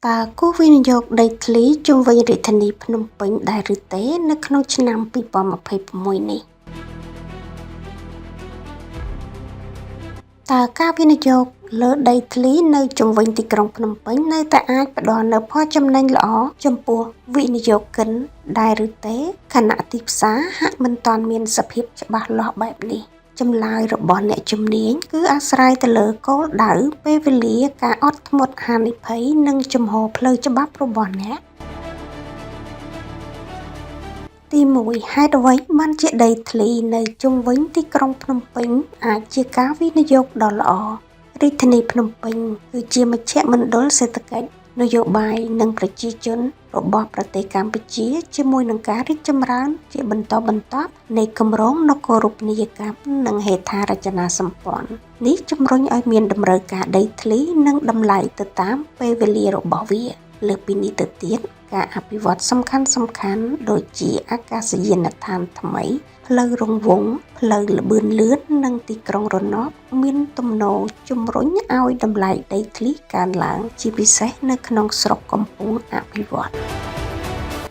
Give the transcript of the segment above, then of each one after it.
តើគួរវិនិយោគដីធ្លីជុំវិញរាជធានីភ្នំពេញដែរឬទេនៅក្នុងឆ្នាំ2026នេះ?តើការវិនិយោគលើដីធ្លីនៅជុំវិញទីក្រុងភ្នំពេញនៅតែអាចផ្ដល់នូវផលចំណេញល្អចំពោះវិនិយោគិនដែរឬទេខណៈទីផ្សារហាក់មិនទាន់មានសភាពច្បាស់លាស់បែបនេះ?ចម្លើយរបស់អ្នកជំនាញគឺអាស្រ័យទៅលើគោលដៅពេលវេលាការអត់ធ្មត់ហានិភ័យនិងជំហរផ្លូវច្បាប់របស់អ្នក។ទី1ហេតុអ្វីបានជាដីធ្លីនៅជុំវិញទីក្រុងភ្នំពេញអាចជាការវិនិយោគដ៏ល្អ?រាជធានីភ្នំពេញគឺជាមជ្ឈមណ្ឌលសេដ្ឋកិច្ចនយោបាយនិងប្រជាជនរបស់ប្រទេសកម្ពុជាជាមួយនឹងការរីកចម្រើនជាបន្តបន្ទាប់នៃគម្រោងនគរូបនីយកម្មនិងហេដ្ឋារចនាសម្ព័ន្ធនេះជំរុញឲ្យមានតម្រូវការដីធ្លីនិងតម្លៃទៅតាមពេលវេលារបស់វា។លើសពីនេះទៅទៀតការអភិវឌ្ឍសំខាន់ៗដូចជាអាកាសយានដ្ឋានថ្មី ផ្លូវរង្វង់ ផ្លូវល្បឿនលឿននិងទីក្រុងរណបមានទំនោរជំរុញឲ្យតម្លៃដីធ្លីកើនឡើង ជាពិសេសនៅក្នុងស្រុកកំពុងអភិវឌ្ឍន៍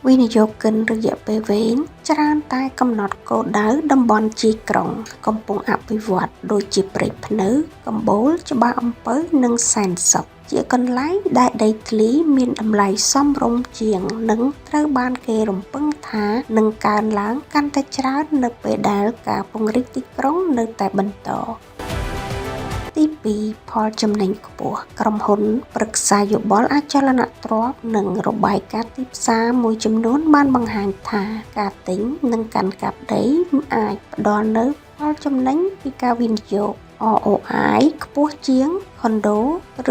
វិនិយោគិនរយៈពេលវែងច្រើនតែកំណត់គោលដៅតំបន់ជាយក្រុងកំពុងអភិវឌ្ឍដូចជាព្រែកព្នៅ កំបូល ច្បារអំពៅ និងសែនសុខជាកន្លែងដែលដីធ្លីមានតម្លៃសមរម្យជាងនិងត្រូវបានគេរំពឹងថានឹងកើនឡើងកាន់តែច្រើននៅពេលដែលការពង្រីកទីក្រុងនៅតែបន្ត។ ទី2ផលចំណេញខ្ពស់ក្រុមហ៊ុនប្រឹក្សាយោបល់អចលនទ្រព្យនិងរបាយការណ៍ទីផ្សារមួយចំនួនបានបង្ហាញថាការទិញនិងកាន់កាប់ដីអាចផ្ដល់នូវផលចំណេញពីការវិនិយោគ ROI ខ្ពស់ជាងខុនដូ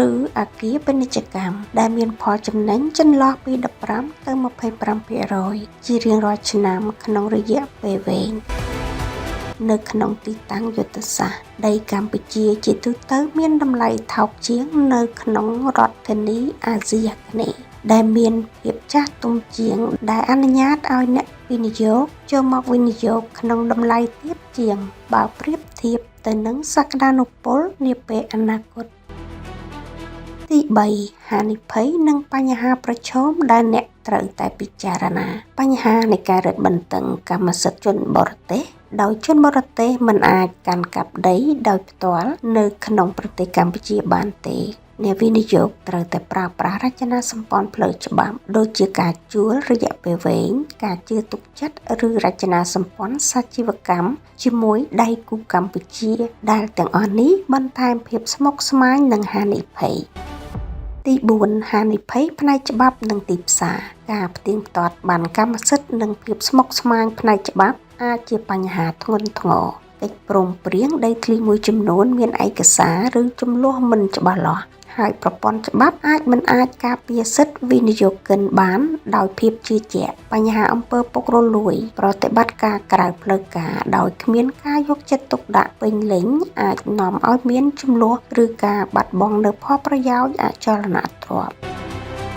ឬអគារពាណិជ្ជកម្មដែលមានផលចំណេញចន្លោះពី15ទៅ25%ជារៀងរាល់ឆ្នាំក្នុងរយៈពេលវែង។នៅក្នុងទីតាំងយុទ្ធសាស្ត្រដីកម្ពុជាជាទូទៅមានតម្លៃថោកជាងនៅក្នុងរដ្ឋធានីអាស៊ីអាគ្នេយ៍ដែលមានភាពចាស់ទុំជាងដែលអនុញ្ញាតឲ្យអ្នកវិនិយោគចូលមកវិនិយោគក្នុងតម្លៃទាបជាងបើប្រៀបធៀបទៅនឹងសក្តានុពលនាពេលអនាគត។ទី3ហានិភ័យនិងបញ្ហាប្រឈមដែលអ្នកត្រូវតែពិចារណាបញ្ហានៃការរឹតបន្តឹងកម្មសិទ្ធិជនបរទេសដោយជនបរទេសមិនអាចកាន់កាប់ដីដោយផ្ទាល់នៅក្នុងប្រទេសកម្ពុជាបានទេអ្នកវិនិយោគត្រូវតែប្រើប្រាស់រចនាសម្ព័ន្ធផ្លូវច្បាប់ដូចជាការជួលរយៈពេលវែងការជឿទុកចិត្តឬរចនាសម្ព័ន្ធសាជីវកម្មជាមួយដៃគូកម្ពុជាដែលទាំងអស់នេះបន្ថែមភាពស្មុគស្មាញនិងហានិភ័យ។ទី4ហានិភ័យផ្នែកច្បាប់និងទីផ្សារការផ្ទៀងផ្ទាត់បានកម្មសិទ្ធិនិងភាពស្មុគស្មាញផ្នែកច្បាប់អាចជាបញ្ហាធ្ងន់ធ្ងរកិច្ចព្រមព្រៀងដីធ្លីមួយចំនួនមានឯកសារឬជម្លោះមិនច្បាស់លាស់ហើយប្រព័ន្ធច្បាប់អាចមិនអាចការពារសិទ្ធិវិនិយោគិនបានដោយភាពជឿជាក់បញ្ហាអំពើពុករលួយប្រតិបត្តិការក្រៅផ្លូវការដោយគ្មានការយកចិត្តទុកដាក់ពេញលេញអាចនាំឲ្យមានជម្លោះឬការបាត់បង់នូវផលប្រយោជន៍អចលនទ្រព្យ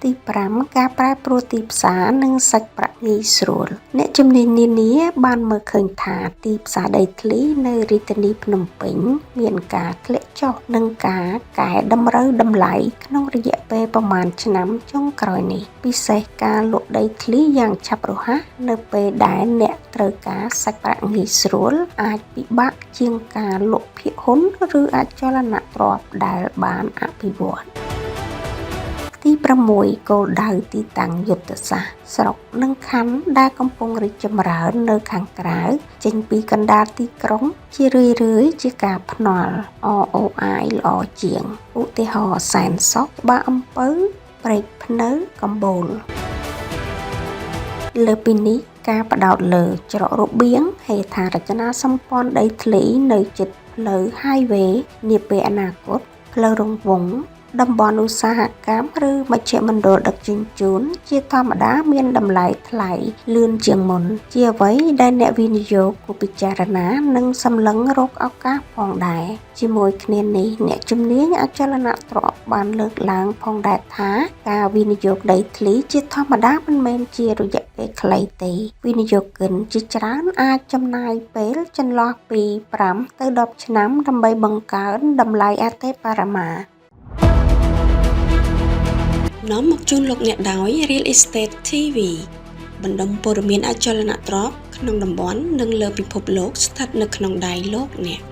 ទី5ការប្រែប្រួលទីផ្សារនិងសាច់ប្រាក់ងាយស្រួលអ្នកជំនាញនានាបានមើលឃើញថាទីផ្សារដីធ្លីនៅរាជធានីភ្នំពេញមានការធ្លាក់ចុះនិងការកែតម្រូវតម្លៃក្នុងរយៈពេលប្រមាណឆ្នាំចុងក្រោយនេះពិសេសការលក់ដីធ្លីយ៉ាងឆាប់រហ័សនៅពេលដែលអ្នកត្រូវការសាច់ប្រាក់ងាយស្រួលអាចពិបាកជាងការលក់ភាគហ៊ុនឬអចលនទ្រព្យដែលបានអភិវឌ្ឍ។ទី6គោលដៅទីតាំងយុទ្ធសាស្ត្រស្រុកនិងខណ្ឌដែលកំពុងរីកចម្រើននៅខាងក្រៅចេញពីកណ្ដាលទីក្រុងជារឿយៗជាការភ្នាល់ ROI ល្អជាងឧទាហរណ៍សែនសុខច្បារអំពៅព្រែកព្នៅកំបូលលើពីនេះការផ្ដោតលើច្រករបៀងហេដ្ឋារចនាសម្ព័ន្ធដីធ្លីនៅជិតផ្លូវ Highway នាពេលអនាគតផ្លូវរង្វង់តំបន់ឧស្សាហកម្មឬមជ្ឈមណ្ឌលដឹកជញ្ជូនជាធម្មតាមានតម្លៃថ្លៃលឿនជាងមុនជាអ្វីដែលអ្នកវិនិយោគគួរពិចារណានិងសម្លឹងរកឱកាសផងដែរជាមួយគ្នានេះអ្នកជំនាញអចលនទ្រព្យបានលើកឡើងផងដែរថាការវិនិយោគដីធ្លីជាធម្មតាមិនមែនជារយៈពេលខ្លីទេវិនិយោគិនជាច្រើនអាចចំណាយពេលចន្លោះពី5ទៅ10ឆ្នាំដើម្បីបង្កើនតម្លៃអតិបរមា។ នាំមកជូនលោកអ្នកដោយ Real Estate TV បណ្ដុំព័ត៌មានអចលនទ្រព្យក្នុងតំបន់និងលើពិភពលោកស្ថិតនៅក្នុងដៃលោកអ្នក។